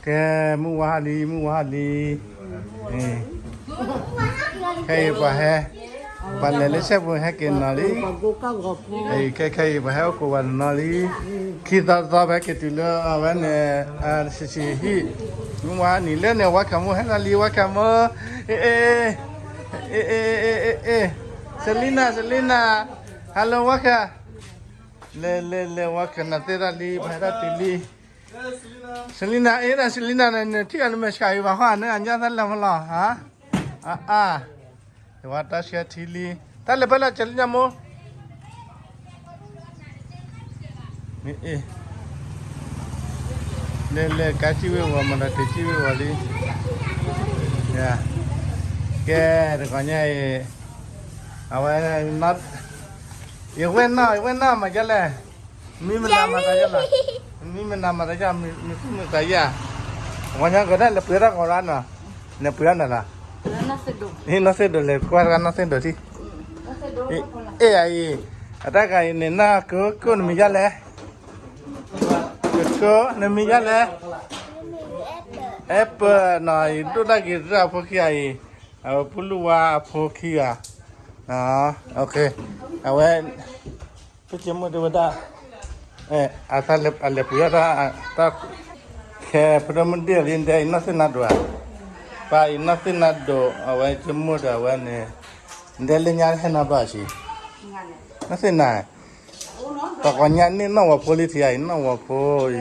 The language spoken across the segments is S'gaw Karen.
ကဲ, မုၢ်ဝါဟါလံ, မုၢ်ဝါဟါလံ. ခဲအံၤပှၤဟဲ, ပှၤလဲၤလၢဆဲပူၤဟဲက့ၤနီၤလံ. ခဲခဲအံၤပှၤဟဲအိၣ်ကိးပှၤနီၤလံ. ခံသီသီပဟဲက့ၤတုၤလၢအဝဲန့ၣ်, ဆံးဆံးဟံၣ်, မုၢ်ဝါနံၤလၢန့ၣ် welcome ဟဲလီၤလံ welcome. အ့, Selena, Selena, hello, welcome. လဲၤလဲၤလဲၤ welcome နၤသ့ၣ်တၢ်လံ ပှၤဟဲတၢ်တုၤလံ. Selena, အ့ Selena န့ၣ် နထံၣ်အီၤနမဲာ်ဆှးအံၤဘၣ်ဃီ နအညၣ်သၣ်လၢမလီၤ, အါ, အါ, ယဝဲတၢ်ဆှၢထံလံ, တၢ်လဲၤဖဲလဲၣ် Selena မိၢ်. လဲၤလဲၤကါစံၣ်ဝ့ၤဝီၤ မတၤတ့ၢ်စံၣ်ဝ့ၤဝီၤလံ. ကဲ, တဂီၤညါအံၤ, အဝဲ, ယဝဲၢ်နီၢ်, ယဝဲၢ်နီၢ်မၤဒ်လဲၣ်. မံမနၤမၤသးယါလီၤ, မံမနၤမၤသးယါ, မံသူၣ်မံသးယါ, ဂီၤညါကဒၣ်လဲၤပှ့ၤတၢ်ဂီၤရါနီၤ, လဲၤပှ့ၤအီၣ်နၤလီၤ. နီၢ်သ့ၣ်ဒိးလဲၤကွၢ်တၢ်နီၢ်သ့ၣ်ဒိးထံ, အ့ၣ်အံၤ, အတၢ်ဂၤအံၤန့ၣ် နီၢ်ကၢကိၣ်နမံၤယါလဲၣ်, ကၢကိၣ်နမံၤယါလဲၣ်, Apple နီၤ, ယဒိၣ်တၢ်က့ၤတၢ်အဖိခံဂၤအံၤ, အဝဲဖုလူဝါအဖိခံဂၤ, အဝဲ ပကမုၢ်တဝဲဒၣ်, အလဲၤပှ့ၤအီၣ်တၢ်, ခဲဖိဒိၣ်မုၣ်ဒ့ၣ်လံ ဒဲအံၤနီၢ်သ့ၣ်နါဒိၣ်ဧါ, ပၢ်အံၤနီၢ်သ့ၣ်နါဒိၣ် အဝဲကမုၢ်ဒီးအဝဲန့ၣ်, ဒဲလၢညါဟဲနီၤဘၣ်ဆံး, နီၢ်သ့ၣ်နါ, တဂီၤညါန့ၣ်နီၢ်ဝီၤဖိလံထံအံၤ နီၢ်ဝီၤဖိအံၤ,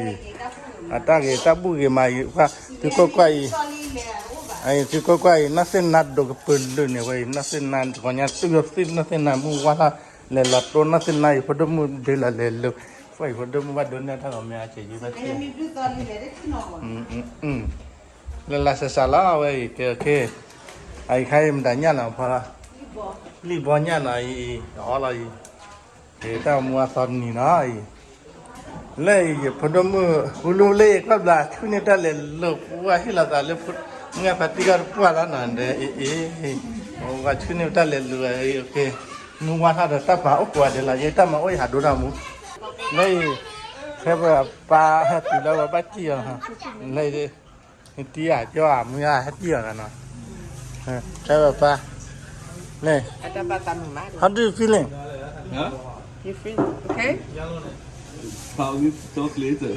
အတၢ်ဂ့ၤတၢ်ဘူၣ်ဂ့ၤမးအံၤ, သုကွၢ်ကွၢ်အံၤ, သုကွၢ်ကွၢ်အံၤ နီၢ်သ့ၣ်နါဒိၣ်ကပၢၤလၢာ်န့ၣ်ဝဲအံၤ နီၢ်သ့ၣ်နါ တဂီၤညါသုဂီၤသ့ၣ်နီၢ်သ့ၣ်နါမုၢ်ဝါထီၣ်, လဲၤလီၤတိၢ်နီၢ်သ့ၣ်နါအံၤ ဖိဒိၣ်မုၣ်ဒ့လီၤလဲၤလၢ, ဖဲအံၤဖိဒိၣ်မုၣ်ဘၣ်ဒိးန့ၢ်တၢ်ဂီၤမ့ၢ်အကဲယဘၣ်သ့ၣ်, လၢလၢစၢ်စၢ်လီၤဝဲအံၤ ကဲ, အအံၤခါအံၤမတၤညၣ်လီၤဖီလီၤ, လံၣ်ဘီညၣ်နီၤအံၤ, အီလီၤအံၤ, တၢ်မူအသီနံၤနီၤအံၤ, လၢအံၤယဖိဒိၣ်မုၣ် ဟူလူလၢယကွၢ်ဘျး ဆူန့ၢ်တၢ်လဲၤလိာ်ပှၢ်ဟ့ၣ်လီၤသးလၢ, မုၢ်ဖးတံၢ်ကီတပှၢ်လီၤနီၤ ဒဲအံၤ, ပှၤဆူန့ၢ်တၢ်လဲၤလိာ်အံၤ, မုၢ်ဝါထီၣ်ဒီးတၢ်မၤအိၣ်ကိးဂၤဒဲးလီၤ ယတၢ်မၤအိၣ်ယဟးဒိတၢ်မူ, လၢအံၤ, ဖဲပပၢ်ဟဲတုၤလၢဝဲဘၣ်စံၣ်အီၤ, လၢအံၤ, နတံၤဧါ ကၠီဧါ မုၢ်ဧါ ဟဲတံၢ်အီၤနီၤ, ဖဲပပၢ်, န့ၣ်, how do you feeling? Huh? You feel okay? Probably talk later.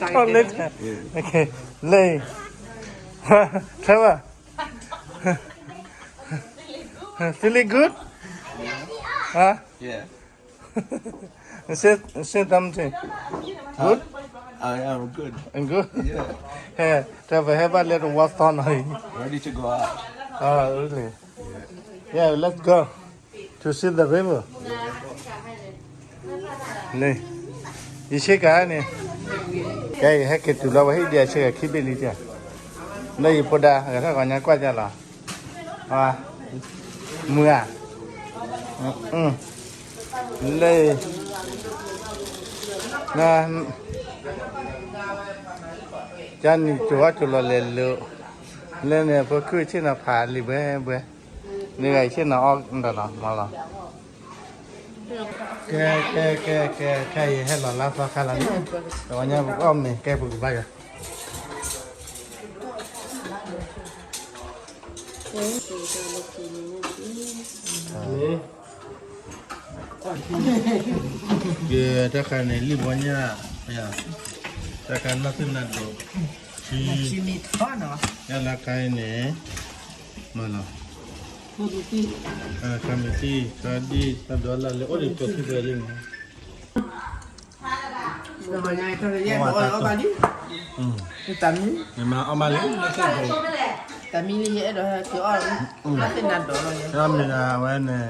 Talk later. Yeah. Okay. လၢ, Trevor. Feeling good? Huh? Yeah. Say, say something. Good? I am good. Good? Yeah. Hey, Trevor, have a little water on. Ready to go out. Oh, really? Yeah, let's go to see the river. န့ၣ်, ယဆ့ကၤန့ၣ်, ကဲ ယဟဲက့ၤတုၤလီၤဝဲဟံၣ်ဒံးအဆ့ကၤခံဘ့ၣ်လံတၢ်, လၢယဖိဒါ ဂဲၤထီၣ်ဂီၤညါကွၢ်တၢ်လီၤ, မုၢ်ဧါ, လၢ, ကနံၤကၠိၤအီၣ်ကၠိၤလီၤလဲၤလိၤ, လၢန့ၣ် ဖိခုၣ်ဆ့ၣ်နီၤဖးလံာ်ဘှဲဘှဲ, န့ၣ်ဂၤဆ့ၣ်နီၤအီၣ်ဒီးလီၤမၤလီၤ ကဲ ကဲ ကဲ ကဲ ခဲအံၤဟဲလီၤလၢသီခါလီၤန့ၣ်, တဝီညါပကအီၣ်မ့ၤ ကဲပကဘၣ်ယၤ, ကဲ တၢ်ခါန့ၣ် လံၣ်ဘီညၣ်, တၢ်ခါနီၢ်သ့ၣ်နါဒိး, ထံ, ယလၢခါအံၤန့ၣ်, မၤလီၤ, ခါမံၤသံၣ် ခါဒံၣ် ခါဘျီလၢ်လၢ အိၣ်ဒီးကၠီၤသံၣ်ဘျီလံန့ၣ် တၢ်မံၤ, ယမၤအီၣ်မးလံ နီၢ်သ့ၣ်ဒိး, တၢ်မံၤလံ ယအဲၣ်ဒိးဟဲက့ၤအီၣ်, နီၢ်သ့ၣ်နါဒိးလီၤ, တၢ်မံၤလၢဝဲန့ၣ်,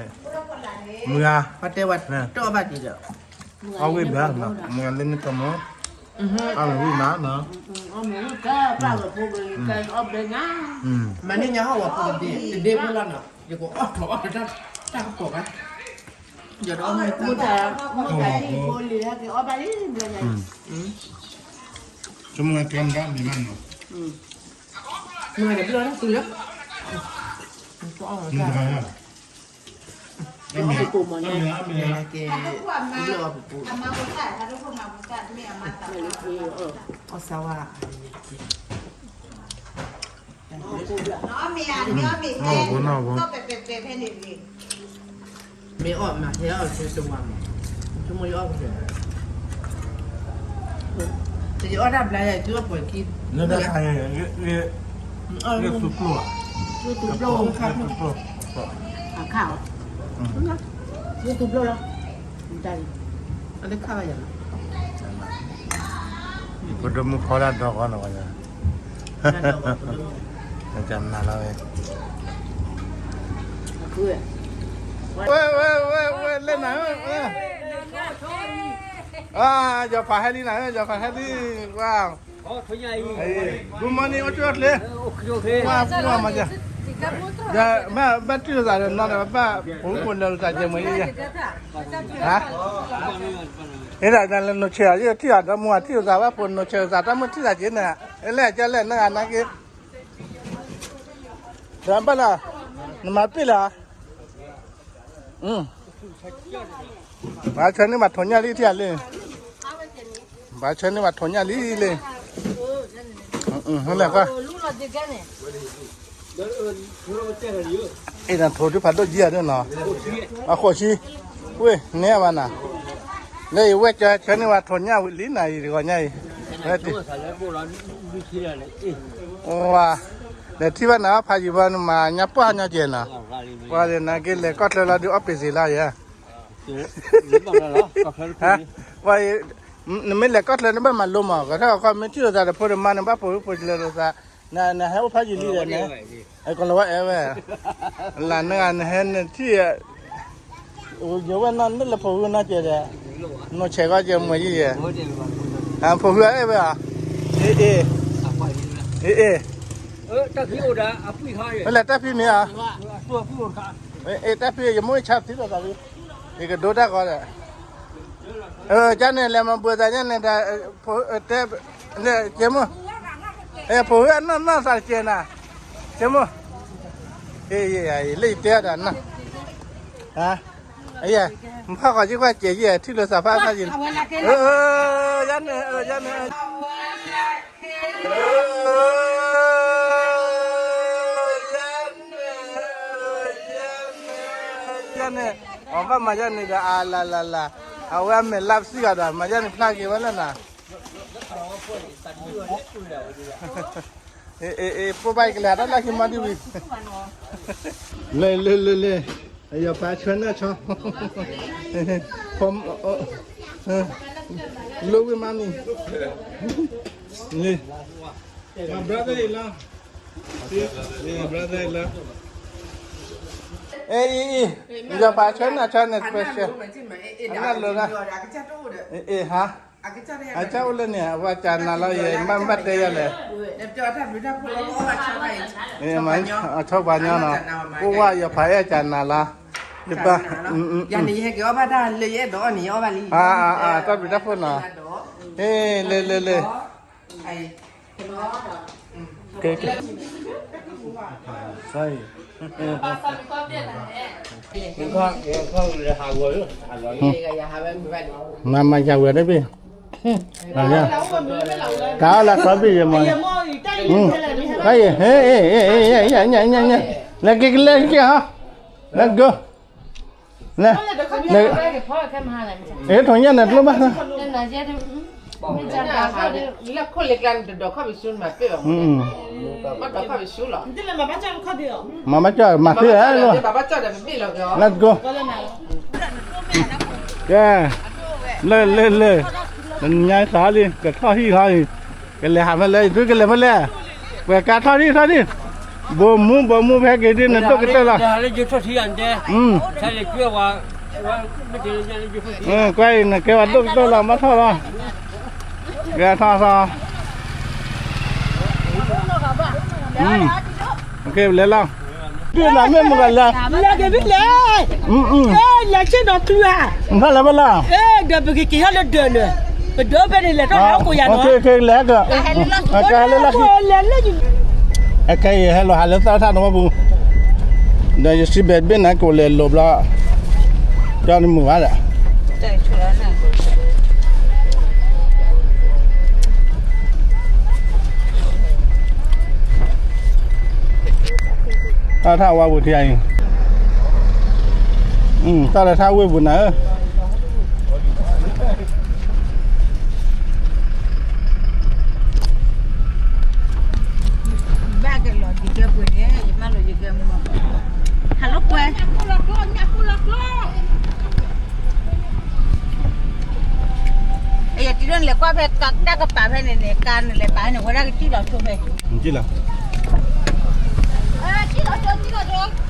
မုၢ်ဂၤ, ပှၤတဲဝဲတအီၣ်ဘၣ်ဒံးဒီး, အီၣ်ဝံၣ်ဘျါနီၤ မုၢ်ဂၤလၢန့ၣ်ကမီၤ, အီၣ်မ့ၢ်ဝံၣ်မးနီၤ, မၤန့ၢ်ညါဟီၣ်ဝဲဖိတဒ့ဖိလီၤနီၤ ယကအီၣ်ထီၣ်အီၣ်တၢ်ကပီၤဘၣ်, ယဒီးအီၣ်မ့ၢ်တၢ်, ဆိကမိၣ်ကဲမတၤမံၤမးနီၤ, မုၢ်ဂၤ, ပကမၤန့ၣ်ကဲ လၢအပူၤပူၤ အီၣ်စါဝါ မ့ၢ်အီၣ်မၤဟဲအီၣ်ဆၢတဝါမး ဆိကမိၣ်ယအီၣ်ကစၢ် ယအီၣ်တၢ်ဘျါယၤ သုအီၣ်ပှဲၤခံ လၢတၢ်ခါယၤ လၢသူကျိၣ်ဧါ လၢသူကျိၣ် အခါ လၢသူကျိၣ်လီၤ တၢ်လံ အတခါဘၣ်ယၤ ပဒိၣ်မုၣ်ဖီဒၣ်ဒီဂီၢ်နီၤဝဲ တၢ်မၤလီၤဝဲ ဝဲ ဝဲ ဝဲ ဝဲ လဲၤနၤ ယီၤဖးဟဲလံနၤ ယီၤဖးဟဲလံ ဝါ Good morning အိၣ်ဆူၣ်အိၣ်ချ့ ဝါ ဝါမၤ ဘၣ်ထံၣ်လိာ်သးဒီးနီၤဒီး ဘၣ်ဖိမုၣ်ဖိလၢလိာ်သးကဲမ့ၢ်ယဲ ဟါ ဟဲဒၣ်လၢနိၣ်ဆဲးအီၤ ယထံၣ်အီၤဒီးမူအထံၣ်လိာ်သးဘၣ်ဖိနိၣ်ဆဲးလိာ်သး တၢ်မုၢ်ထံၣ်သးက့ၤန့ၣ် လဲၣ်ကလဲၣ်နဂၤနာ်က့ ဒီးဘၣ်လီၤ နမၤပ့ၢ်လီၤ ပှၤဆၢန့ၢ်ဘၣ်ထိးညၣ်လံထံၣ်လံ ပှၤဆၢန့ၢ်ဘၣ်ထိးညၣ်လံလံ လဲၣ်ကွၢ် အ့ၣ် နထိးဒုးဖးဒိၣ်ကံဧါဒ်နီၤ အဃိးဆံ ဝ့ၢ် နဲဘၣ်နၤ လၢအံၤဝဲကၢဆၢန့ၢ်ဘၣ်ထိးညၣ်ဝံၤလံနၤအံၤတဂီၤညါအံၤ ဝဲတ့ၢ် ဝါ လဲၤထံၣ်ဘၣ်နၤဖးယံၤဘၣ်နမၤညါပှၢ်ညါကဲနီၤ ပှၤလဲၤနၤက့လဲၤကီၢ်ချၢလီၤဒုးအီၣ်ပ့ၤစ့ၤလီၤယဲ ပှၤအံၤ နမ့ၢ်လဲၤကီၢ်ချၢနဘၣ်မၤလိမး ကထီၣ်ခီမ့ၢ်ထံၣ်လိာ်သးဒီးဖိဒီးမါန့ၣ် ဘၣ်ဖိးဖိးလၢလိာ်သး နဟဲအိၣ်ဖးယံၤလံဒီးန့ၣ် ကလီၤဝဲအဲၣ်ဝဲ လၢနဂၤနဟဲနထံၣ် ယဝဲနီၢ်န့ၣ်လၢဖိးဟုနီၢ်ကဲဒီး နိၣ်ဆဲးကီၢ်ကဲမွဲၤယံၤယဲ ဖိးဟုအဲၣ်ဝဲဧါ အ့ၣ် အ့ၣ် အ့ၣ် မ့ၢ်လဲၤတၢ်ဖံးမ့ၢ်ဧါ အ့ၣ် တၢ်ဖံးယမိၢ်ဆါသံလိာ်သးလံ ယကဒိတၢ်ဂီၤဒီး ကန့ၣ် လဲၤမၤဘှံးသးညါန့ၣ်ဒီး တဲ ကဲမိၢ် ဖိးဟုအနီၢ်နီၢ်သးတကဲနၤ ကဲမိၢ် လၢယတဲဒီးနီၢ် မဖးဃီၤယကွၢ်ကဲယဲ ထံၣ်လိာ်သးဖးဖးယံၤ ယန့ၣ် ယန့ၣ် ယန့ၣ် အဘၣ်မၤယန့ၣ်ဒီး အလၤလၤလၤ အဝဲအမဲာ်လါပစံးဂၤဒီး မၤယန့ၣ်ဖျါက့ၤဝဲလၢနၤ ပိၢ်ဘၣ်ကလဲၤတၢ်လၢခံမၤဒ်ဝံၤ လၢ လၢ လၢ လၢ ယီၤဖးဆၢနၢ်ဆီ လိဝံမးမံၤ လၢ my brother in law my brother in law အံၤ ယီၤဖးဆၢနၢ်ဆီန့ၣ် special အနၢ်လိၤလၢ အ့ၣ် ဟါ အကၢ်အိၣ်လၢန့ၣ် အဝဲကၢ်နၤလီၤ ယမ့ၢ်ဘၣ်တဲယၤလဲၣ် အဆီပှၤညီနီၤ အိၣ်ဝဲယီၤဖးအဲၣ်ကၢ်နၤလီၤ ယပၢ် ယၤန့ၣ် ယဟဲက့ၤအီၣ်ဘၣ်တၢ်လၢယအဲၣ်ဒိးအီၣ်န့ၣ် ယအီၣ်ဘၣ်လံ တၢ်ဘျုးတၢ်ဖှိၣ်နီၤ လၢ လၢ လၢ ကဲ ကဲ မၤမၤယၤဝဲတဘ့ၣ် တၢ်လၢသီဘ့ၣ်ယမၤ တၢ်အံၤ ဟဲ ဟဲ ဟဲ ဟဲ ဟဲ ဟဲ ဟဲ ဟဲ လဲၤက့ၤကလဲၤက့ၤဟါ Let's go လဲၤ လဲၤ အဲ ထိးညၣ်န့ၣ် တလိၣ်ဘၣ် လၢခိၣ်လ့ကျါန့ၣ် တဒိးခီၣ်ပဆူမၤပ့ၢ်ဘၣ် မၤဘၣ်ကၠီၣ် မၤသ့လီၤ Let's go ကဲ လၢ လၢ လၢ ညါသးလံ ကထီၣ်ဟံၣ်ဟီအံၤ ကလဲၤဟးဖဲလဲၣ် ယသုကလဲၤဖဲလဲၣ် ပှဲၤကါထီၣ်ဒံၣ်ထီၣ်ဒံၣ် ဘိးမူဘိးမူဖဲက့ၤဒ်န့ၣ် ဒိၣ်ကတၢၢ်လီၤ ကွၢ်အံၤ နကဲဝဲဒိၣ်ကတၢၢ်လီၤ မ့ၢ်ထီၣ်လီၤ ကဲထီၣ်ထီၣ် ကဲလဲၤလီၤ ဒုးနၤမ့ၢ်မုၢ်ဂၤလဲၤ လဲၤက့ၤဖဲလဲၣ် လဲၤဆ့ဒီးကျူၤဧါ နထီၣ်လဲၤဖဲလဲၣ် ဒီးပကက့ၤထီၣ်လၢဒၢးန့ၣ် ပဒိးဖဲန့ၣ်လဲၤထီၣ်ဟဲအိၣ်ကိးယၤနီၤ ကဲလၢလီၢ်ခံ အခဲအံၤဟဲလီၤဟးလၢသၢထၣ်နဝဲပူၤ ဒီးယစံးဘဲးတဘ့ၣ်န့ၣ် ကအိၣ်လဲၤလိာ်ဘျီ ကၠီနမုာ်ဘၣ်ဒီး တၢ်ထၣ်ဝါပူၤထံအံၤ, တၢ်လၢထၣ်ဝ့ၢ်ပူၤနၤဧၢ, ဘၣ်ကလီၤယကဲပှ့ၤန့ၣ် ယမၢလီၤယကဲမုၢ်မး, ဟးလီၤကွဲ ယတံၤဒိၣ်နလဲၤကွၢ်ဖဲတၢ်ကပၤဖဲန့ၣ်န့ၣ် ကါနလဲၤပာ်န့ၣ် ဝဲဒၣ်ကစံၣ်လီၤဆိဖဲ, ကစံၣ်လီၤ, ကစံၣ်လီၤဆိ ကစံၣ်လီၤဆိ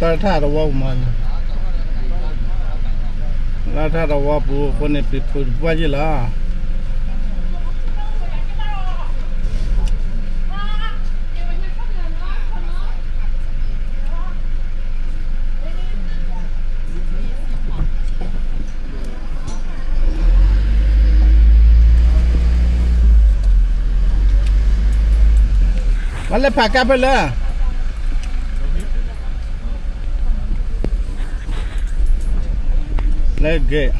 တၢ်ထၣ်တဝီပူၤမး, တၢ်ထၣ်တဝီပူၤအဃိန့ၣ် ပပှၢ်ယ့ၢ်လီၤ. ဘၣ်လဲၤဖးကါဖဲလဲၣ်, လၢဂ့ၤ,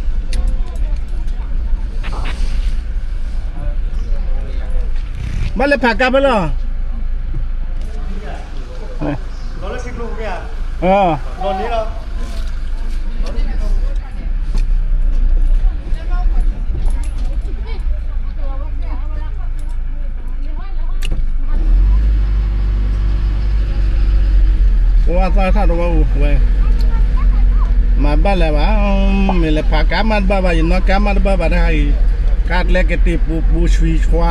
ဘၣ်လဲၤဖးကါဖဲလဲၣ်. ပဝဲသီထီၣ်တဝီပူၤဝဲ, မၤဘၣ်လၢၤဘၣ်, မ့ၢ်လဲၤဖးကါမးတဘၣ်ဘၣ်, ယနီၢ်ကါမးတဘၣ်ဘၣ်တခါအံၤ, ကါကျဲကတ့ၢ်ပူၤပူၤဆွံဆွါ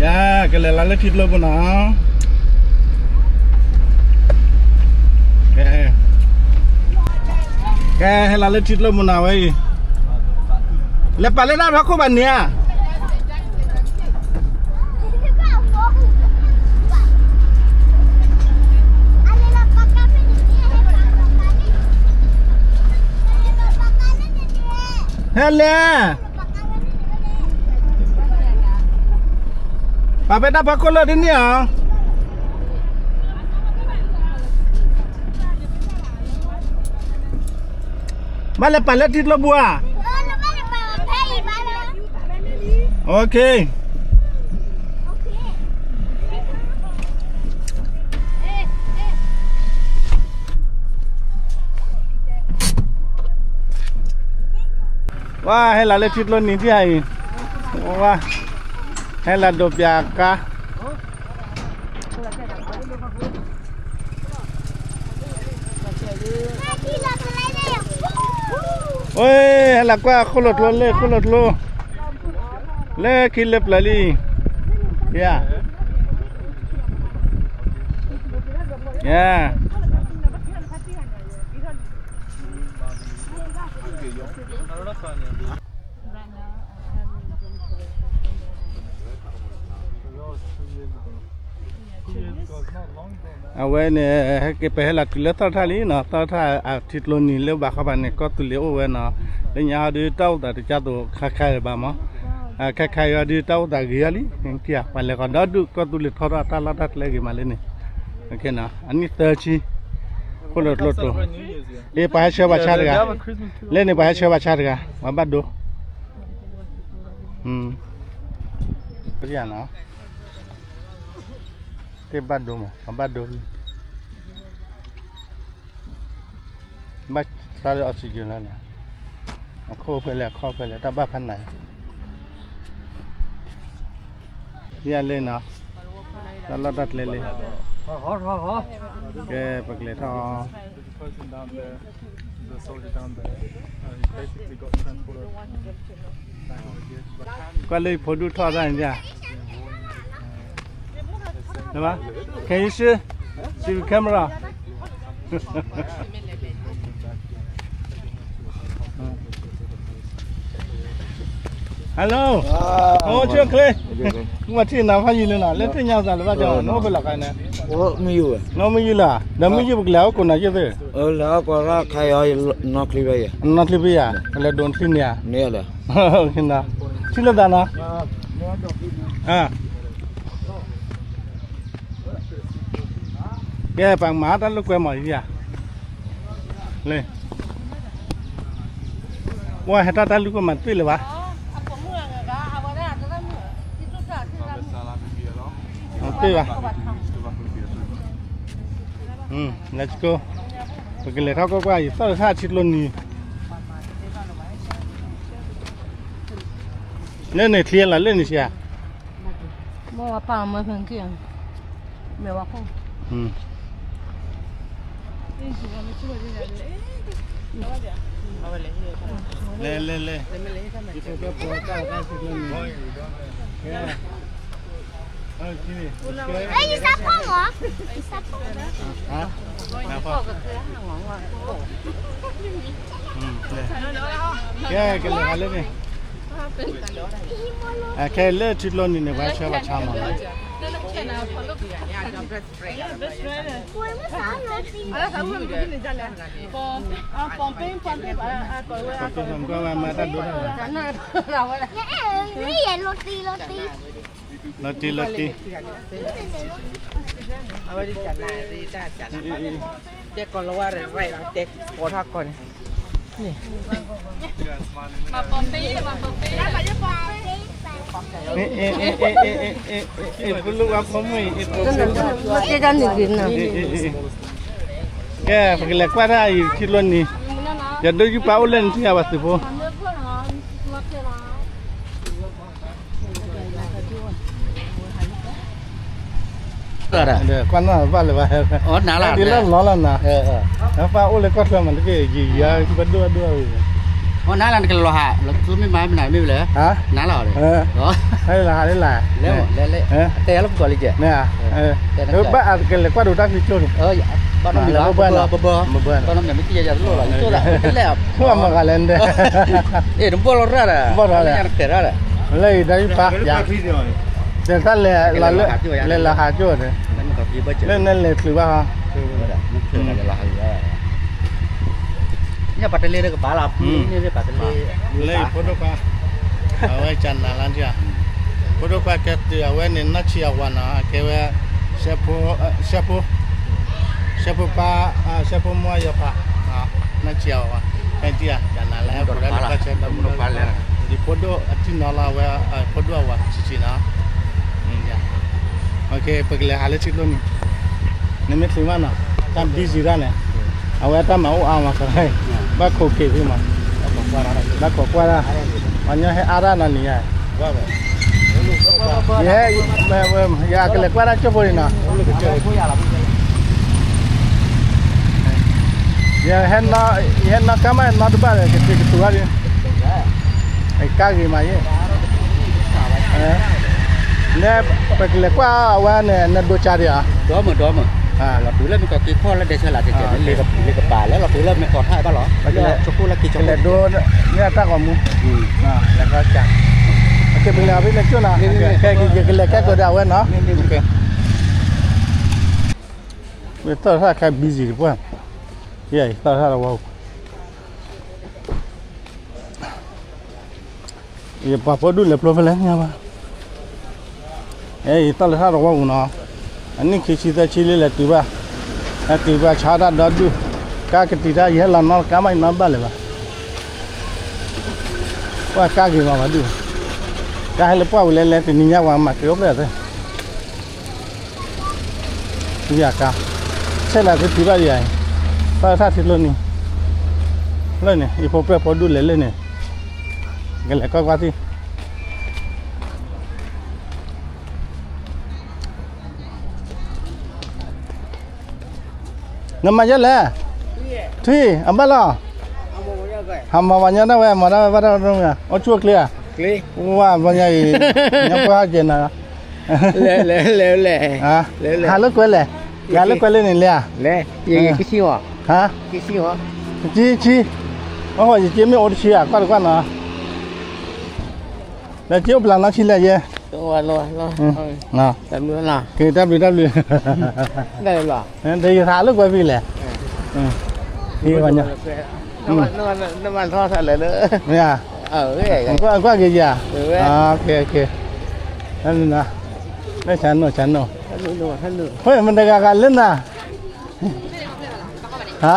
ယၤ ကလဲၤလီၤလၢထံကျိပူၤနီၤ, ကဲ ဟဲလီၤလၢထံကျိပူၤနီၤဝဲအံၤ, လဲၤပာ်လၢတၢ်ဖီခိၣ်ဘၣ်န့ၣ်ဧါ. ဟဲလဲၣ်, ပာ်ဖဲတၢ်ဖီခိၣ်လၢတန့ၢ်ဧါ, ဘၣ်လဲၤပာ်လၢထံကျိပူၤဧါ. ဝါ ဟဲလီၤလၢထံကျိနံၤဒံးအံၤ, ဝါ ဟဲလီၤဒိးပၠးကါ အိ ဟဲလီၤကွၢ်ဃိၣ်လိာ်ကျိလၢဃိၣ်လိာ်ကျိ, လၢခံလၢပျၢၤလံ, ယၤ, ယၤ အဝဲန့ၣ် ဟဲက့ၤပဟဲလီၤတုၤလၢသီထၣ်လံနီၤ, သီထၣ်အထံကျိနံၤလၢဘၣ်ဃီဘၣ်န့ၣ် ကီၢ်သူလ့ၤအိၣ်ဝဲနီၤ, လၢညါဟီဒုးတၢ်အိၣ်သးတကါသိးခါခါဘၣ်မး, ခါခါအံၤဟီဒုးတၢ်အိၣ်သးဂ့ၤအီၤလံ, ပှၤလဲၤဃီၤဒီဒူၣ် ကီၢ်သူလ့ၤထီထီၣ်တၢ်လီၢ်တၢ်ကျဲဂ့ၤမးလၢန့ၣ်, အနံၣ်သၢဆံ, ခိၣ်လိာ်ကျိတိၤ, အ့ ပှၤဟဲဆှၢဘၣ်ဆါတဂၤ, လၢန့ၣ်ပှၤဟဲဆှၢဘၣ်ဆါတဂၤ, ပှၤဘၣ်ဒိ, ပယနီၤ တ့ၢ်ဘၣ်ဒိမး ပှၤဘၣ်ဒိ, ဘၣ်ဆါလၢ oxygen လီၤန့ၣ်, အခိၣ်ဖဲလဲၣ် အခီၣ်ဖဲလဲၣ် တၢ်ဘၣ်ဖးနး, ယၤလၢနီၤ, တၢ်လီၢ်တၢ်ကျဲလၢ, ကဲ ပကလဲၤထီၣ် ကွၢ်လၢဖိဒိၣ်ထီၣ်တၢ်န့ၣ်, နမၤ, can you see, see the camera? Hello, အိၣ်ဆူၣ်ချ့, မ့ၢ်ထံၣ်နၤဖးယံာ်လၢနီၤ, လၢထံၣ်ညါသးလၢဘၣ်ကီ, နအိၣ်ဖဲလဲၣ်ခါန့ၣ်, နီၢ်မုၢ်ယုၢ်လီၤ, ဒီးမုၢ်ယုၢ်ပကလဲၤဟီၣ်ခိၣ်နၤယသ့ၣ်, နီၢ်ချံဖဲယၤ, ပလဲၤဒိးနချံန့ၣ်ဧါ, ထံၣ်လိာ်သးနီၤ, ကဲ ပှၤမၤတၢ်လိာ်ကွဲမၤယၤ, လၢ ပှၤဟဲထီၣ်တၢ်လိာ်ကွဲမၤတ့ၢ်လၢၤဘၣ်, တ့ၢ်ဘၣ်, let's go, ပကလဲၤထီၣ်ကွၢ်ကွၢ် ယသီၣ်တထၣ်ထံကျိနံၤ, လၢန့ၣ်ချံလီၤ လၢန့ၣ်ဆံးဧါ မ့ၢ်ဝဲပၢ်မၢဖဲက့ၤ, မ့ၢ်ဝဲခိၣ်, လဲၤလဲၤလဲၤ, ကဲ ကလဲၤဟးလၢန့ၣ်, ခဲလၢထံကျိနံၤန့ၣ် ပှၤဆှၢပှၤဆါမးလီၤ, ကွၢ်ဝဲမၤတၢ်ဒိၣ်တၢ်လီၤ, လီၤတံၢ်လီၤတံၢ်, ပလိၣ်ဝဲဖိမုၣ်အံၤ, ကဲ ပကလဲၤကွၢ်တၢ်အံၤထံကျိနံၤ, ယဒိးယုၢ်ပှၤအိၣ်လၢနထံၣ်အဝဲသုးဖိ ကွၢ်နီၢ်ဘၣ်လၢၤဘၣ်, ဒ်လၢလီၤလီၤနၤ, ပၢ်အိၣ်လၢကီၢ်ချၢမးတက့ၢ်, ယံာ်ယံာ်ပဒိၣ်အဒိၣ်ဝဲ, နၤလၢနကလဲၤလီၤဟး လီၤသူမ့ၢ်မၤမနုၤမ့ၢ်လဲၣ်, နၤလီၤ, လီၤဟးလၢလၢ်, တဲလၢပကီၢ်လံကဲ, ဘၣ်အကလဲၤကွၢ်ဒိးတၢ်ဖံးကၠိန့ၣ်, ဘၣ်နီတမံၤလီၤ, ဘၣ်နီတမံၤ မ့ၢ်ကယၤယၤတလိၣ်လီၤ, ယသိၣ်သး တလဲၣ်, မ့ၢ်ဂၤလဲၣ်, အဲ နဘီၣ်လီၤရၣ်ဒီး, ဘီၣ်လီၤရၣ်ဒီး, လၢအံၤဒီးယပၢ်, ယတၢ်လဲၤလီၤလၢ, လဲၤလီၤဟးကၠိဒီး, လၢနလဲၤချုးဘၣ်ဟီ, ပှၤတလ့ကဘၣ်လီၤ, လၢအံၤဖိဒိၣ်ခွါ, အဝဲကနၤလၢ, ဖိဒိၣ်ခွါကဲတုၤအဝဲန့ၣ် နီၢ်ဆံးအဝၤနီၤ, ကဲဝဲ, စဲဖိ, စဲဖိပၢ်, စဲဖိမိၢ်ယီၤဖး, နီၢ်ဆံးအဝၤ, ဖဲတံၢ်ဧါ, ကနၤလၢဟဲဖိဒၣ်လၢပှၤဆဲဖိ, ယဖိဒိၣ်အတံၢ်နီၤလီၤအဝဲ, ဖိဒိၣ်အဝၤဆံးဆံးနီၤ, ပကလဲၤဟးလၢထံကျိနံၤ, နမ့ၢ်ချုးဘၣ်နီၤ, တၢ် busy ဒၣ်န့ၣ်, အဝဲတၢ်မၤအိၣ်အါမး, ဘၣ်ခိးက့ၤဖဲမး, ဘၣ်ခိးကွၢ်ဒၣ်, ပှၤညီဟဲအါဒၣ်နီၤန့ၣ်ယါ, ယဟဲ, ယကလဲၤကွၢ်ဒၣ်ကၠိဖိန့ၣ်နီၤ, ယဟဲ, ယဟဲနီၢ်ကါမးနီတဘၣ်ဒီး ကသံၣ်ကတူၤဘၣ်ဒီး, ကါဂ့ၤမးယဲ, နပကလဲၤကွၢ်အဝဲန့ၣ် နဒိးကါဒံးဧါ, ဒီမုၢ်ဒီမုၢ်, လီၤတုၤလၢမ့ၢ်ကီၢ်က့ၤခီၣ်လၢဒဲးဆၢလးကဲးကဲးန့ၣ်, လီၤတုၤလၢမ့ၢ်ကီၢ်ထၣ်ဘၣ်လီၤ, ကလဲၤဒိးန့ၢ်အတၢ်ဂီၤမူ, လဲၤကါ, ပကလဲၤအီၤဖဲလဲၤကၠိနီၤ, ယကလဲၤကဲကဒီးအဝဲနီၤ, မ့ၢ်သီၣ်တၢ်ခါ busy တပှၢ်, ယသီၣ်တၢ်တဝီပူၤ ယပှၤဖိဒူၣ်လဲၤဖျိဖဲလဲၣ်ညါဘၣ်, အဲ ယသီၣ်လၢထၣ်တဝီပူၤနီၤ, အနံၣ်ခံဆံသၢဆံလံလဲၤတုၤဘၣ်, ဟဲတုၤဘၣ်ဆါတၢ်ဒီဒူၣ်, ကါကတံာ်တၢ် ယဟဲလီၤနီတကါမး ယနီတဘၣ်လၢၤဘၣ်, ပှၤကါဂ့ၤမးဘၣ်ဒူၣ်, ကါဟဲလၢပှၢ်ဝံၤလဲၤလဲၤ တနံၤညါပှၤမၤက့ၤအိၣ်ဖျဲၣ်သ့ ယကါ, ဆဲးလၢသုထံၣ်ဘၣ်ယၤ, သီၣ်ထၣ်ထံကျိနံၤ, လၢန့ၣ် ယဖိပြဲၢ်ဖိဒူၣ်လဲၤလၢန့ၣ်, ကလဲၤကွၢ်ကွၢ်သ့ၣ်, နမၤယဲလဲၣ်, ထွံၣ် အဘၣ်လီၤ. ဟးမၤပှၤညီဒၣ်ဝဲ မၤဒၣ်ဝဲဘၣ်ဒၣ်ဒိၣ်မး, အိၣ်ဆူၣ်အိၣ်ချ့ဧါ, ဝါဘျီညါအံၤ, ညီကွၢ်ဟးကဲနၤ, ဟးလၢကွဲလဲၣ်, ယၤလၢကွဲလၢန့ၣ်လဲၣ်, ဟါ, ဆံ, အဃိယက့မ့ၢ်အိၣ်တဆံဧါ, ကွၢ်တကွၢ်နီၤ, ဒီးက့အိၣ်ပျၤနီၢ်ဆံလဲၣ်ယဲ, တၢ်ဘျုးတၢ်ဘျုး, ဒီးယဟးလၢကွဲဖဲလဲၣ်, မ့ၢ်, ကွၢ်က့ၤယၤ, လၢဆနိၣ်ဆနိၣ်, မ့ၢ်တဂၤဂၤလၢနၤ, ဟါ,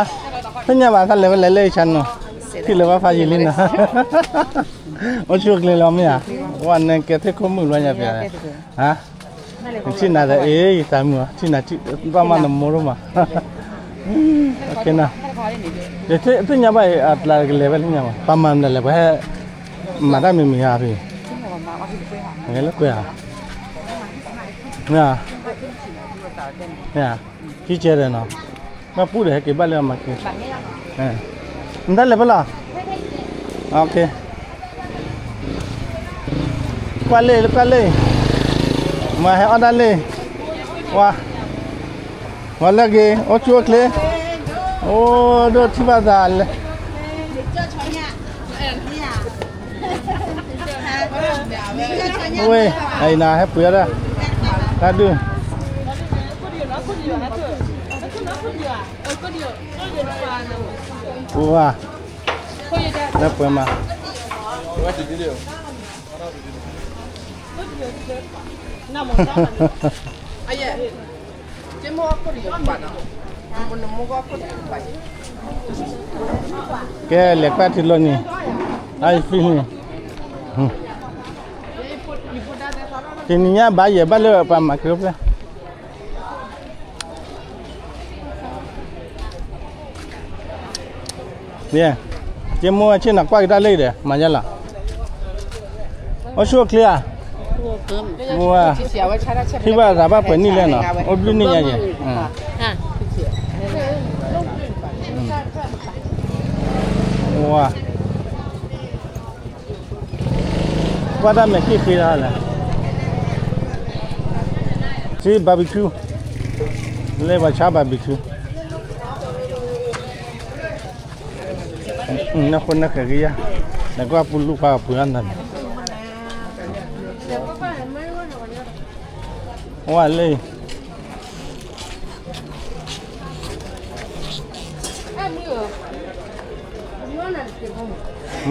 သ့ၣ်ညါဘၣ်တၢ်လဲၤဝဲလဲၤလၢဆနိၣ်, ထံၣ်လၢၤဘၣ်ဖးယံာ်လံနၤ, အိၣ်ဆူၣ်အိၣ်ချ့လီၤမ့ၢ်ဧါ, ဝဲနကဲသ့ၣ်ခိၣ်မုၣ်လီၤညါပျဲ, ဟါ, နထံၣ်နၤဒီး အ့ ယသးမုာ်, ထံၣ်နၤဘၣ်မးနမိၢ်ဒိၣ်မး, သ့ၣ်ညါဘၣ်အံၤ အပျၤကလဲၤဝဲလၢညါဘၣ်, ပှၤမၤမနုၤလဲၣ်, ပှၤဟဲမၤတၢ်မံၤမံၤဧါဖဲ, ဂဲၤလၢကွဲဧါ, မ့ၢ်, မ့ၢ်, ထံကဲဒီးနီၤ, ဘၣ်ပူၤဒီးဟဲက့ၤဘၣ်လၢအမၤက့ၤ, နတၢ်လဲၤဖဲလဲၣ်, ကွၢ်လံ ကွၢ်လံ, မၤဟဲအီၣ်ဒၣ်လံ, ဝါ, ဝါလၢဂ့ၤ အိၣ်ဆူၣ်အိၣ်ချ့, အိၣ်ဒိၣ်ထံၣ်ဘၣ်သးလဲၣ်, ဝ့ၢ်, အံၤနၤဟဲပှ့ၤအီၣ်ဒၣ်, တၢ်ဒုး, ဝါ, လၢပှဲၤမး ကဲ လဲၤကွၢ်ထံလီၤန့ၣ်, အဖံန့ၣ်, တနံၤညါဘၣ်ယဲၢ်ဘၣ်လၢပှၤမၤက့ၤဖျဲၣ် ယဲ, က့မိၢ်ဝဲဆ့ၣ်နီၤကွၢ်က့ၤတၢ်လၢအံၤဒီး မၤယါလီၤ, အိၣ်ဆူၣ်အိၣ်ချ့ဧါ, ဝဲ, ထံၣ်ဘၣ်သးဘၣ်ပှဲၤနံၣ်လဲၣ်နီၤ, အိၣ်ဘျုးနံၣ်ညါယဲၢ်, ဝဲ ကွၢ်တၢ်မဲာ်က့ၣ်ဃ့တၢ်လဲၣ်, ဆံ barbecue, လၢပှၤဆါ barbecue, နၢ်ဃိနၢ်ဃဲၤက့ၤယါ, နကွၢ်ပူၤလူၤပှၤပှ့ၤအီၣ်နၤန့ၣ်, ဝဲလၢ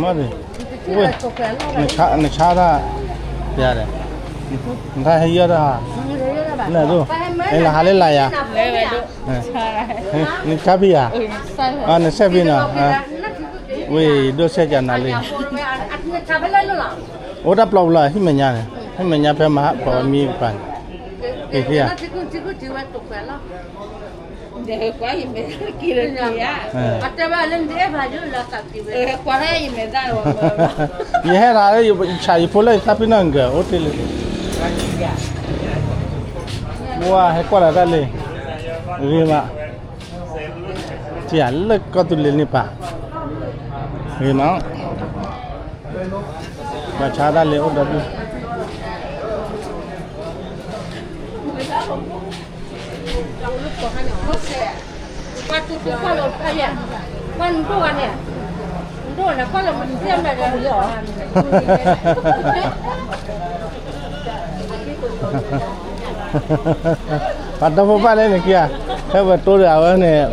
မ့ၢ်, ဝ့ၢ်, နဆါတၢ်, ပျါဒီး, နတၢ်ဟဲယီၢ်တၢ်ဟါ, နဒိၣ်, နဟးလၢလာ်ယၤ, နဆါဖံးယၤ, နဆဲးဖံးနီၤ, ဝ့ၢ်ဒိၣ်စဲးကနၤလံ, အိၣ်တၢ်ပျီပူၤလီၤ ဟံၣ်မဲာ်ညါန့ၣ်, ဟံၣ်မဲာ်ညါဖဲမဟါပှၤမံကပၤန့ၣ်, က့ၤသ့ဧါ ယဟဲဒၣ်လၢယဆၣ်ယဖိလၢယသးပ့ၤနီၣ်ဂၤ အိၣ်တ့ၢ်လံ, ဝဲဟဲကွၢ်လၢတၢ်လံ, ဂ့ၤမး, ထံၣ်ယၤလၢကီၢ်သူလ့ၤန့ၣ်ပၢ်, ဂ့ၤမး, ဘၣ်ဆါတၢ်လံအိၣ်ဒီဒူၣ် ပှၤဒီဖိပၢ်လၢနခံဂၤ, ဖဲဝဲတိဒီးအဝဲန့ၣ်,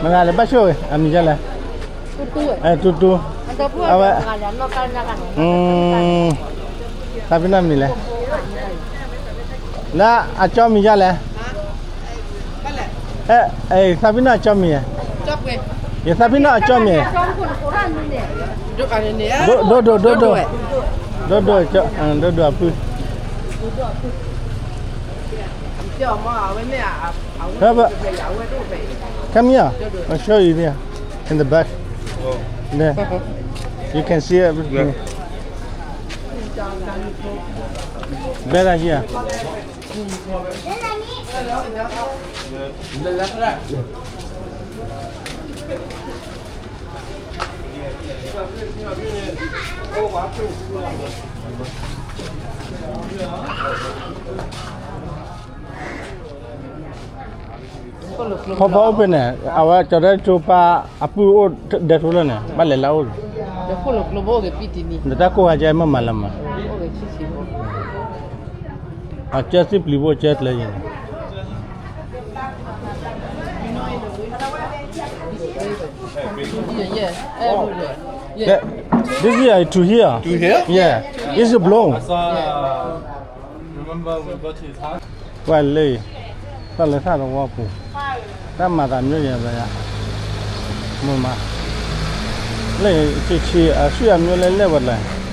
မတၤလဲၣ်ဘၣ်ဆိၣ်ဂ့ၤ အမံၤဒ်လဲၣ်, အဲ တူတူ, အဝဲ, သးပ့ၤနီၣ်မံၤလဲၣ်, လၢအကၠီမံၤဒ်လဲၣ်, သးပ့ၤနီၣ်အကၠီမံၤ, ယသးပ့ၤနီၣ်အကၠီမံၤ, ဒိၣ်ဒိၣ်ဒိၣ်ဒိၣ်, ဒိၣ်ဒိၣ်, ဒိၣ်ဒိၣ်အပုၢ်, ဖဲ, come here, I'll show you there, in the back, there, you can see everything, better here. ဖီဖီအိၣ်ဖဲန့ၣ် အဝဲကၠီၤတၢ်ကၠိပၢ်အပုၢ်အိၣ်ဒဲးထူလၢ်န့ၣ် ဘၣ်လဲၤလၢအအိၣ်, ဒီးတၢ်ကိၢ်ဂၤကဲမ့ၢ်မၤလၢမး, အကၢသ့ၣ်ပျံၤဘိကၢကျဲယံၤန့ၣ် This is to here. To here? Yeah. It's a blow. Remember we go to his house? ကွၢ်လၢ, တၢ်လၢသၣ်တဝီပူၤ, တၢ်မၤသးမျိုးယၤဘၣ်ယၤ, မုာ်မး, လၢဆံးဆံး အဆူၣ်အမျိုးလဲလဲၣ်ဝဲလဲၣ်.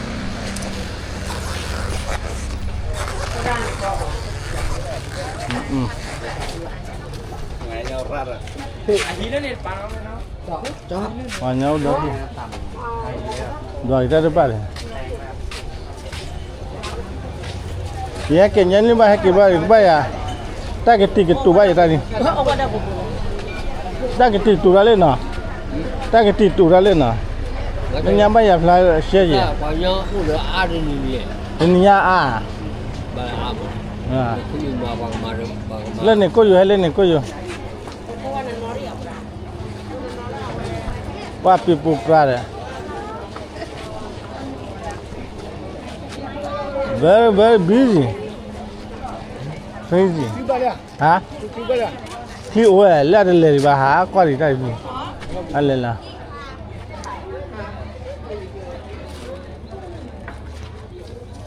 ပှၤညါအိၣ်ဒီး, ဒီးအံၤတၢ်တဘၣ်လဲၣ်, ယဟဲက့ၤညါန့ၣ်ဘၣ်ဟဲက့ၤဘၣ်ယၤ, တၢ်ကတံာ်ကတူာ်ဘၣ်ယၤတၢ်န့ၣ်, တၢ်ကတံာ်တူာ်တၢ်လၢနီၤ, တၢ်ကတံာ်တူာ်တၢ်လၢနီၤ, လၢညါဘၣ်ယၤဖျါရှဲယဲၢ်, တနံၤညါအါ, လၢန့ၣ်ကိၣ်ယိၤ ဟဲလၢန့ၣ်ကိၣ်ယိၤ ပှၤပံၤပူၤပြါဒီး, very very busy, crazy, ဟါ, ချံအိၣ်ဝဲလၢအတလဲၤဒံးဘၣ်ဟးကွၢ်ဒံးတၢ်အံၤ, အလဲၤလီၤ,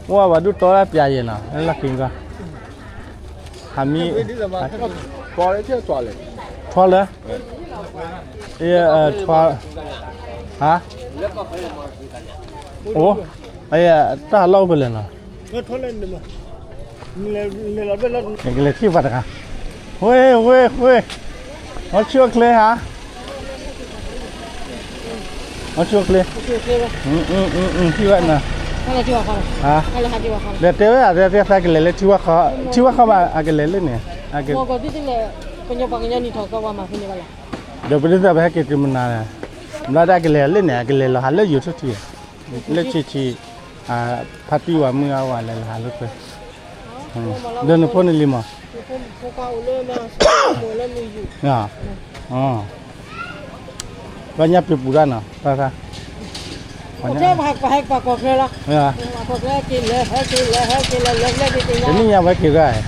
အိၣ်ဝဲဒုးတီတၢ်ပျးယဲၢ်နီၤ လၢလီၢ်ခံကီၢ်, ဟးမံ, ထွဲလၢ, ထွဲ, ဟါ, အိၣ်, တၢ်ဟးလီၢ်အိၣ်ဖဲလဲၣ်နီၤ, ကလဲၤထံၣ်ပှၤတဂၤ, ဝ့ၢ် ဝ့ၢ် ဝ့ၢ်, အီၣ်ဆူၣ်အိၣ်ချ့ဟါ, အီၣ်ဆူၣ်အိၣ်ချ့, ထံၣ်ဝဲနၤ, ဒီးတဲဝဲအသးကလဲၤလၢထံဝၣ်ခီ, ထံဝၣ်ခီဘၣ် အကလဲၤလၢန့ၣ်, ဒီးပဒ်သိးပဟဲက့ၤတုၤမနၤ, ဘျီဒၣ်ကလဲၤလၢန့ၣ် အကလဲၤလီၤဟးလၢယိၤထူၣ်ထံ, လၢဆံးဆံး, ဖါတံၢ်ဝၤမုၣ်အဝၤလဲၤလီၤဟးလၢပှဲၤ, ဒီးနဖိန့ၣ်လံမး, ပှၤညါပံၤပူၤတၢ်နီၤ, ပှၤ, ပှၤဟဲကပၤကီၢ်ချၢလီၤ, ကီၢ်ချၢက့ၤလဲၤ ဟဲက့ၤလဲၤ ဟဲက့ၤလဲၤ လဲၤလဲၤက့ၤက့ၤညါ, တနံၣ်ညါဝဲက့ၤရၢ်,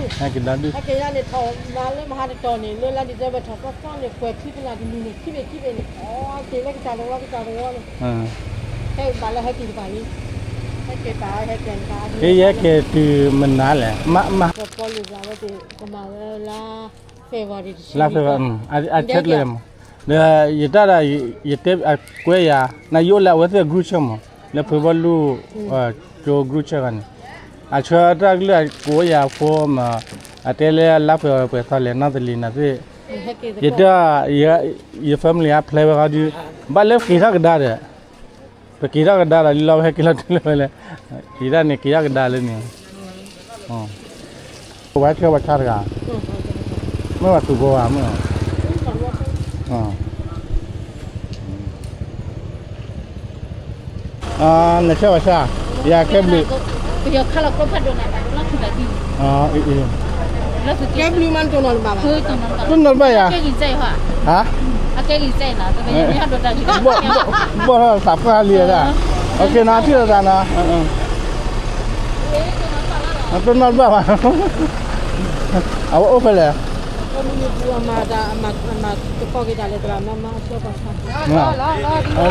ဟဲက့ၤဒၣ်ဒုး, ဟဲက့ၤညါန့ၣ် ထီၣ်မၤလၢမဟါတတီၤန့ၣ် လၢလါ December ထီၣ်သီသီန့ၣ် ကွဲၤထံသနာ်က့ၤန့ၣ် ခံဘ့ၣ်ခံဘ့ၣ်န့ၣ် အီက့ၤလၢကစၢ်တဝီကစၢ်တဝီန့ၣ်, ဟဲက့ၤဘၣ်လၢဟဲက့ၤတဘၣ်လံ, ဟဲက့ၤဘၣ်ဟဲက့ၤတဘၣ်, က့ၤယဟဲက့ၤတုၤမနၤလဲၣ်, မ့ၢ်, ပီလူၤဘၣ်ဝဲသ့ၣ် ကမၤဝဲလါ February လါ February, အဆၢလၢမး, ဒီးယတၢ်ဒီး ယတဲအကွဲးယၤ နယအိၣ်လၢအဝဲသ့ၣ် group ဆၢမး လၢဖုဘီလူၢ် ကၠိ group ဆၢဂၤန့ၣ်, အဆၢတၢ်ကလုၢ်အကိးယၤဖိမး, အတဲလၢလါ February ပှဲၤသီလဲၣ် နီၢ်သလံၤနၤသ့ၣ်, ယတဲ, ယ family အ plan ဝဲဃီဒုး, ဘၣ်လၢပက့ၤထီၣ်ကဒါဒီး, ပက့ၤထီၣ်ကဒါဒီးလံလီၤ ဝဲဟဲက့ၤလီၤတုၤလၢဝဲလဲၣ်, က့ၤတၢ်န့ၣ် က့ၤထီၣ်ကဒါလၢန့ၣ်, ပဝဲဆၢပှၤဆါတဂၤ, မ့ၢ်ပှၤသူၣ်ဘိဧါမ့ၢ်, နဆၢပှၤဆါ, ယၤကဲဘျုး, ကဲဘျုးမး တနီၤလၢၤဘၣ်, တနီၤလၢၤဘၣ်ယၤ, ဟါ, ဘီၣ်ထီၣ်သးပှၢ်လံဒၣ်, အက့ၤနီၤထံၣ်လိာ်သးနီၤ, တနီၤလၢၤဘၣ်, အဝဲအိၣ်ဖဲလဲၣ်,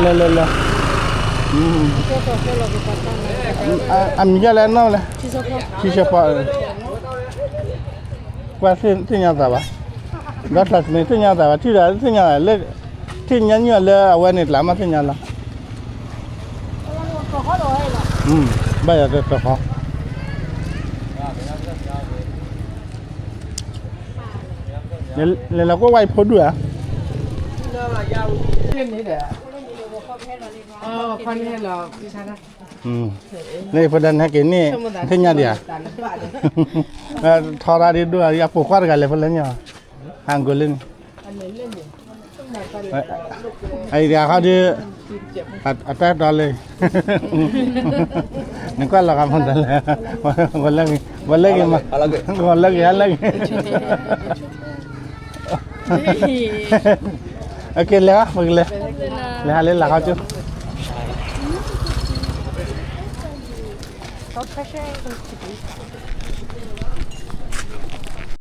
လဲၤလဲၤလဲၤ, အမံၤယဲလဲၣ်နီၢ်လဲၣ်, ထံဆၢဖီ, ကွၢ်သ့ၣ်ညါသးဘၣ်, ဒီးတၢ်သန့ၤသ့ၣ်ညါသးဘၣ် ထံၣ်ဒီးသ့ၣ်ညါလၢ, ထံၣ်ညါနုၢ်လၢအဝဲန့ၣ်တလးမးသ့ၣ်ညါလီၤ, ဘၣ်ယၤတတီၤဃီ, လဲၤလီၤကွၢ်ဝဲအဖိဒူၣ်ဧါ လၢဖိဒၣ်န့ၣ်ဟဲက့ၤန့ၣ် သ့ၣ်ညါဒံးဧါ, ထီဒါဒ်ဒိၣ်ဧါ အပိာ်ခွါတဂၤလဲၤဖိလၢညါ, ဟးဂိၤလၢန့ၣ်, အံၤတဂၤဃီဒီး အတၢ်တီလၢ နကွၢ်လီၤဂာ်မတၤလဲၣ်, ဝဲလၢဂ့ၤ, ဝဲလၢဂ့ၤမး, ဝဲလၢဂ့ၤ, ဟဲလၢဂ့ၤ, အက့ၤလဲၤ, ပကလဲၤ, လဲၤဟးလၢလၢ်ခီကၠိ, ကၠိ